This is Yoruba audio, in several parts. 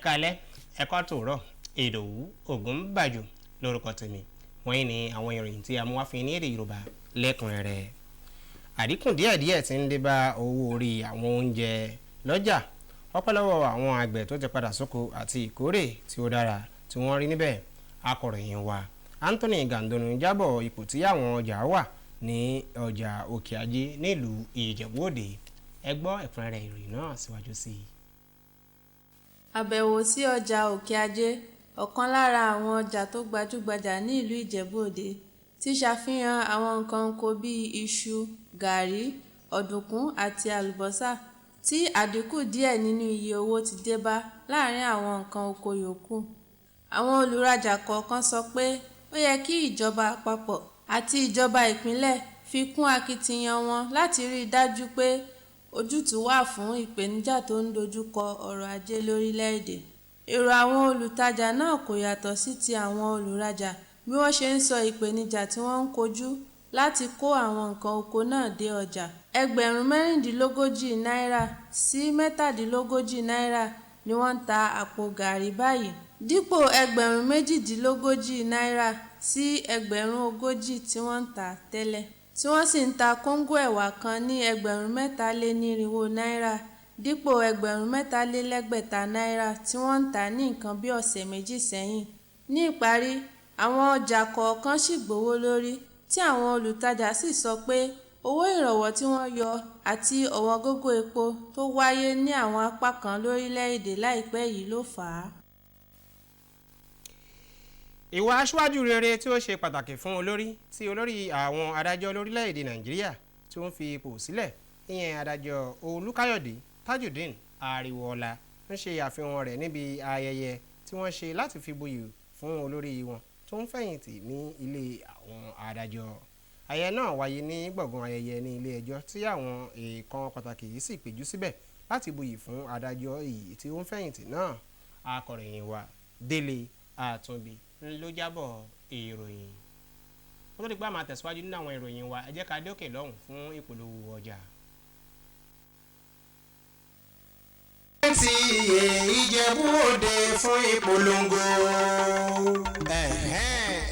Káalẹ́, ẹ̀kọ́ tòórọ̀. Ìdòwú Ògúnbàjò lórúkọ tèmi. Wọ̀nyí ni àwọn ìròyìn tí a mú wá fún yín ní èdè Yorùbá lẹ́kùnrẹ́rẹ́. Àdínkù díẹ̀díẹ̀ ti ń dé bá owó orí àwọn oúnjẹ lọ́jà, ọpẹ́ lọ́wọ́ àwọn àgbẹ̀ tó ti padà sóko àti ìkórè tí ó dára tí wọ́n rí níbẹ̀. Akọ̀ròyìn wa Anthony Gandonu jábọ̀ ipò tí àwọn ọjà wà ní ọjà Òkè Ajé nílùú Ìjẹ̀bú Òde. Ẹ gbọ́ ẹ̀kúnrẹ́rẹ́ ìròyìn náà síwájú sí i. Àbẹ̀wò sí ọjà Òkè Ajé, ọ̀kan lára àwọn ọjà tó gbajúgbajà ní ìlú Ìjẹ̀bú Òde, ti ṣàfihàn àwọn nǹkan oko bíi iṣu, gàárì, ọ̀dùnkún àti àlùbọ́sà tí àdínkù díẹ̀ nínú iye owó ti dé bá láàrin àwọn nǹkan oko yòókù. Àwọn olùrajà kọ̀ọ̀kan sọ pé ó yẹ kí ìjọba àpapọ̀ àti ìjọba ìpínlẹ̀ fi kún akitiyan wọn láti rí i dájú pé ojútùú wà fún ìpèníjà tó ń dojú kọ ọrọ̀ ajé lórílẹ̀-èdè. Èrò àwọn olùtajà náà kò yàtọ̀ sí ti àwọn olùrajà bí wọ́n ṣe ń sọ ìpèníjà tí wọ́n ń kojú láti kó àwọn nǹkan oko náà dé ọjà. Ẹgbẹ̀rún 36 náírà sí 37 náírà ni wọ́n ń ta àpò gàárì báyìí, dípò ẹgbẹ̀rún 38 náírà sí ẹgbẹ̀rún 40 tí wọ́n ń tà á tẹ́lẹ̀, tí wọ́n sì ń ta kóńgò ẹ̀wà kan ní ẹgbẹ̀rún 304 náírà dípò ẹgbẹ̀rún 603 náírà tí wọ́n ń tà á ní nǹkan bí ọ̀sẹ̀ méjì sẹ́yìn. Ní ìparí, àwọn ọjà kọ̀ọ̀kan ṣì gbówó lórí, tí àwọn olùtajà sì sọ pé owó ìrànwọ́ tí wọ́n yọ àti ọ̀wọ́ngógó epo tó wáyé ní àwọn apá kan lórílẹ̀-èdè láìpẹ́ yìí ló fà á. Ìwà aṣáájú rere tí ó ṣe pàtàkì fún olórí tí olórí àwọn adájọ́ lórílẹ̀‐èdè Nàìjíríà tí ó ń fi ipò sílẹ̀, ìyẹn adájọ́ Olúkáyọ̀dé Tajudeen Ariwoola, ń ṣe àfihàn rẹ̀ níbi ayẹyẹ tí wọ́n ṣe láti fi buyì fún olórí wọn tó ń fẹ̀yìntì ní ilé àwọn adájọ́. Ayẹyẹ náà wáyé ní gbọ̀ngàn ayẹyẹ ní ilé ẹjọ́, tí àwọn èèkàn pàtàkì yìí sì péjú síbẹ̀ láti buyì fún adájọ́ èyí tí ó ń fẹ̀yìntì náà. Akọ̀ròyìn wa Délé Àtúnbí ló jábọ̀ ìròyìn. Kó tó di pé a máa tẹ̀síwájú nínú àwọn ìròyìn wa, ẹ jẹ́ ká dé òkè lọ́hùn fún ìpolówó ọjà. NTA Ìjẹ̀bú Òde fún ìpolongo.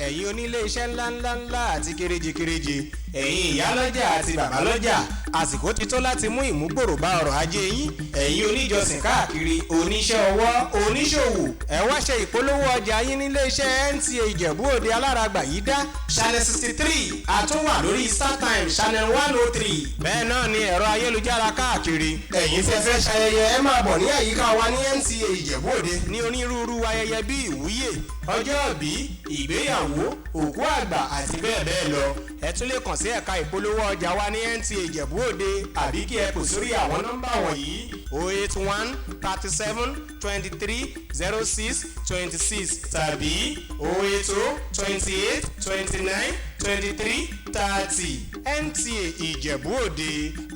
Ẹ̀yin onílé iṣẹ́ ńláńláńlá àti kéréje-kéréje, ẹ̀yin ìyálọ́jà àti bàbálọ́jà, àsìkò ti tó láti mú ìmúgbòrò bá ọrọ̀ ajé yín. Ẹ̀yin oníjọsìn káàkiri, oníṣẹ́ ọwọ́, oníṣòwò, ẹ wá ṣe ìpolówó ọjà yín nílé iṣẹ́ NTA Ìjẹ̀bú Òde alárágbà yìí dá channel 63, àtúnwà lórí StarTime channel 103. Bẹ́ẹ̀ náà ni ẹ̀rọ ayélujára káàkiri. Ẹ̀yin tí ẹ fẹ́ ṣayẹyẹ, ẹ máa bọ̀ ní àyíká wa ní NTA Ìjẹ̀bú Òde ní onírúurú ayẹyẹ bíi ìwúyè, ọjọ́ ìbí, ìgbéyàwó, òkú àgbà àti bẹ́ẹ̀ bẹ́ẹ̀ lọ. Ẹ tún lè kàn sí ẹ̀ka ìpolówó ọjà wa ní NTA Ìjẹ̀bú Òde, àbí kí ẹ pè sórí àwọn nọ́mbà wọ̀nyí: 081 37 23 06 26 tàbí 080 28 29 23 30. NTA Ìjẹ̀bú Òde,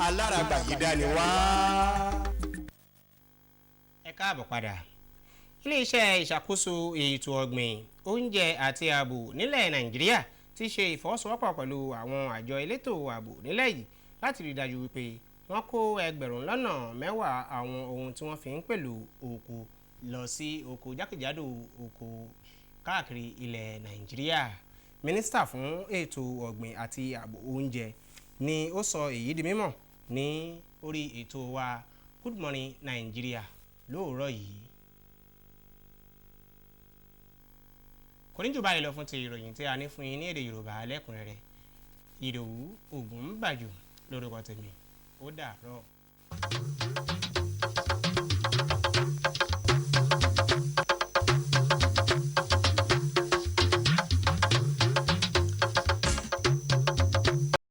alárágbà yìí dání wá. Ẹ káàbọ̀ padà. Iléeṣẹ́ ìṣàkóso ètò ọ̀gbìn, oúnjẹ àti ààbò nílẹ̀ Nàìjíríà ti ṣe ìfọwọ́sowọ́pọ̀ pẹ̀lú àwọn àjọ elétò ààbò nílẹ̀ yìí láti rí i dájú wípé wọ́n kó 10,000 àwọn ohun tí wọ́n fi ń pèlò oko lọ sí oko jákèjádò oko káàkiri ilẹ̀ Nàìjíríà. Mínísítà fún ètò ọ̀gbìn àti ààbò oúnjẹ ni ó sọ èyí di mímọ̀ ní orí ètò wa Good Morning Nigeria lóòrọ̀ yìí. Kò ní jù báyìí lọ fún ti ìròyìn tí a ní fún yín ní èdè Yorùbá lẹ́kùnrẹ́rẹ́. Ìdòwú Ògúnbàjò lórúkọ tèmi. Ó dàárọ̀.